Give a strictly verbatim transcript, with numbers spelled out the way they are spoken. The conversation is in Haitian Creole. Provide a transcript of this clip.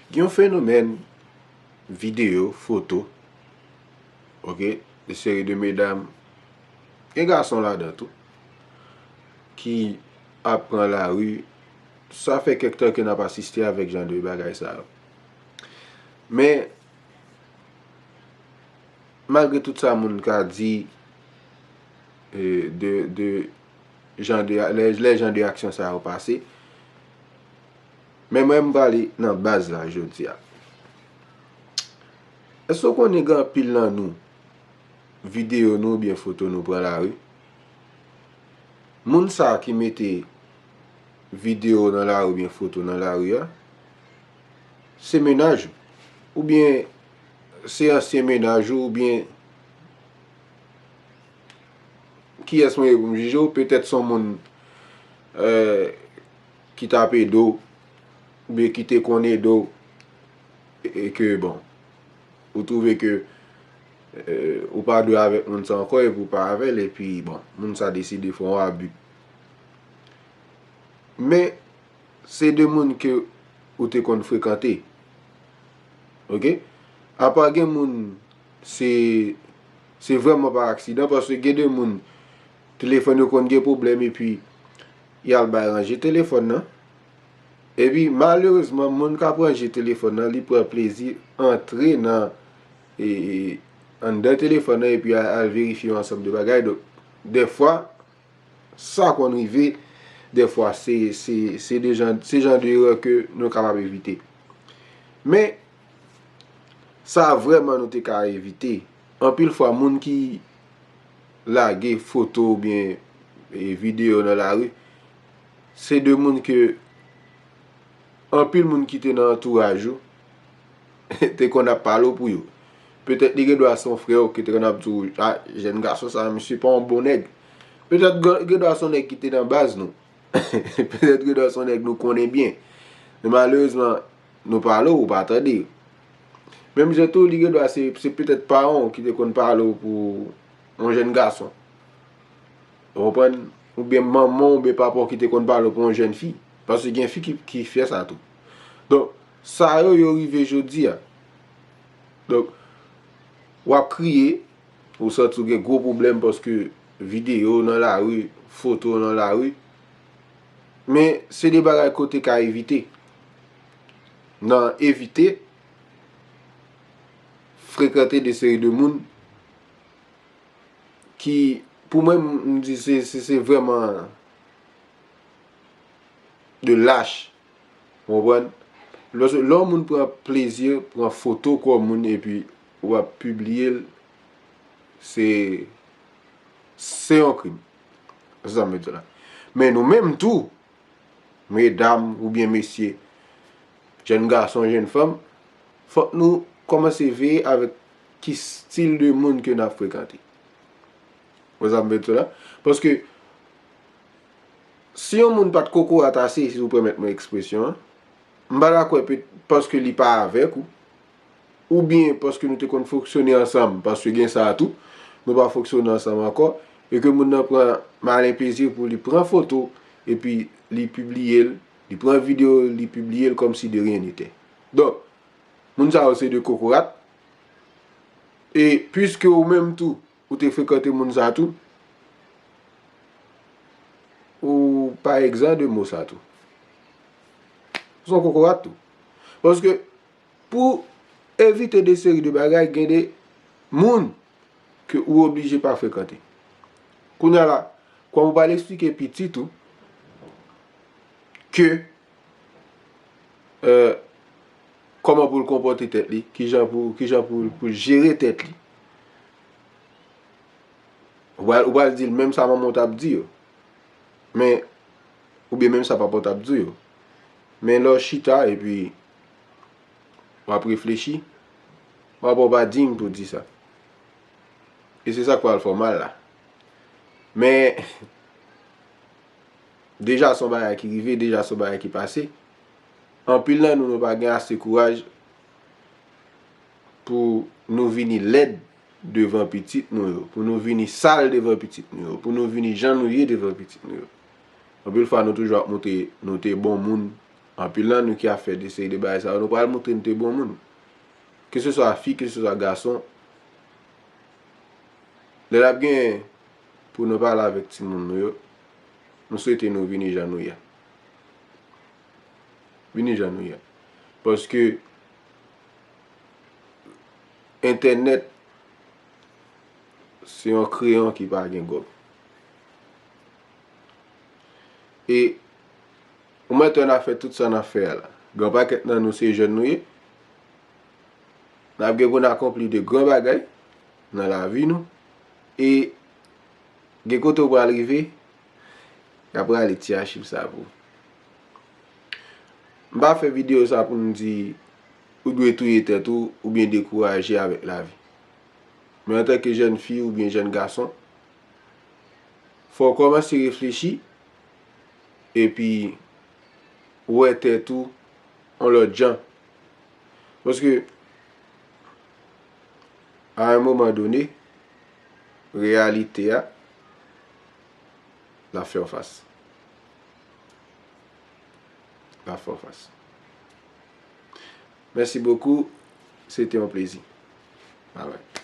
Gen yon fenomèn videyo, foto, oke, de seri de medam, gen gason ladan tou, ki ap pran lari. Sa fè kèk tan ke n ap asiste avèk jan de bagay sa yo. Men, malgre tout sa moun ka di, e, de, de jan de, lè, lè jan de aksyon sa yo pase, men mwen m prale nan baz la jodi a. Èske w konnen gen anpil nan nou, videyo nou oubyen foto nou pran lari? Moun sa ki mete videyo nan lari oubyen foto nan lari a, se mennaj ou, oubyen se ansyen mennaj ou, oubyen kiyès mwen ye pou m jije w? Petèt se yon moun, e, ki t ap ede w, oubyen ki te konn ede w, e, e ke, bon, ou twouve ke, e, ou pa dwe avèk moun sa ankò, epi ou pa avè l, epi, bon, moun sa deside fè yon abi. Men, se de moun ke ou te konn frekante. Oke? Apa gen moun, se, se vrèman pa aksidan, paske gen de moun, telefòn yo konn gen pwoblèm, epi y al bay ranje telefòn nan. Epi, malerezman, moun k ap ranje telefòn nan, li pran plezi antre nan, e, e, anndan telefòn nan, epi al, al verifye yon ansanm de bagay. Donk, dèfwa, sa konn rive, dèfwa, se, se, se de jan, se jan de erè ke nou kapab evite. Men, sa vrèman nou te ka evite. Anpil fwa, moun ki lage foto oubyen, e, videyo nan lari, se de moun ke anpil moun ki te nan antouraj ou te konn ap pale w pou yo. Petèt li gen dwa se yon frè w ki te konn ap di w, "A, jèn gason sa, misye pa yon bon nèg." Petèt gen, gen dwa se yon nèg ki te nan baz nou. Petèt gen dwa se yon nèg nou konnen byen. Men malerezman, nou pale w, ou pa tande. Menm jan tou, li gen dwa se, se petèt paran w ki te konn pale w pou yon jèn gason. Ou konprann? Oubyen manman w oubyen papa w ki te konn pale w pou yon jèn fi. Paske gen fi ki, ki fè sa tou. Donk, sa yo, yo rive jodi a. Donk, w ap kriye, ou santi w gen gwo pwoblèm paske videyo nan lari, foto nan lari. Men, se de bagay ke w te ka evite. Nan evite frekante de seri de moun ki, pou mwen, m, m di se, se, se vrèman de lach. Ou konprann? Lè, lè yon moun pran plezi, pran foto kò moun epi w ap pibliye l, se, se yon krim. Se sa m vle di la. Men nou menm tou, medam oubyen mesye, jèn gason, jèn fanm, fòk nou kòmanse veye avèk ki stil de moun ke n ap frekante. Ou konprann sa m vle di la? Paske si yon moun pa t kokorat ase, si w pèmèt mwen ekspresyon an, m pa ta kwè pe-, paske li pa avèk ou, oubyen paske nou te konn fonksyone ansanm, paske gen sa a tou, nou pa fonksyone ansanm ankò, e ke moun nan pran malen plezi pou li pran foto, epi li pibliye l, li pran videyo, li pibliye l kòmsi de rien n'était. Donk, moun sa yo se de kokorat, e piske ou menm tou, ou te frekante moun sa tou, ou pa egzan de mo sa tou. Ou se yon kokorat tou. Paske pou evite de seri de bagay, gen de moun ke ou oblije pa frekante. Kounye a la, kòm ou pral eksplike pitit ou ke, e, kòman pou l konpòte tèt li, kijan pou, kijan pou, pou l jere tèt li, ou pral, ou pral di l menm sa manman w t ap di yo. Men, oubyen menm sa papa w t ap di yo. Men lè w chita epi w ap reflechi, w ap wè w pa diy pou w di sa. E se sa k pral fè w mal la. Men, deja se yon bagay ki rive, deja se yon bagay ki pase. Anpil nan nou, nou pa gen ase kouraj pou nou vini lèd devan pitit nou yo, pou nou vini sal devan pitit nou yo, pou nou vini jan nou ye devan pitit nou yo. Anpil fwa, nou toujou ap montre nou te bon moun, Anpil nan nou ki ap fè de seri de bagay sa yo, nou pral montre nou te bon moun. Keseswa fi, keseswa gason, lè l ap gen pou nou pale avèk timoun nou yo, nou swete nou vini jan nou ye. Vini jan nou ye. Paske entènèt se yon kreyon ki pa gen gòb. E ou mèt wè n ap fè tout sa n ap fè a la. Gen yon pakèt nan nou se jèn nou ye. N ap gen pou n akonpli de gran bagay nan lavi nou. E gen kote w pral rive, y ap rale ti achiv sa pou ou. M pa fè videyo sa pou m di ou dwe touye tèt ou oubyen dekouraje avèk lavi. Men antanke jèn fi oubyen jèn gason, fò w kòmanse reflechi epi wè tèt ou yon lòt jan. Paske, à un moment donné, reyalite a l ap fè w fas. L ap fè w fas. Merci beaucoup. C'était un plaisir. Bye bye.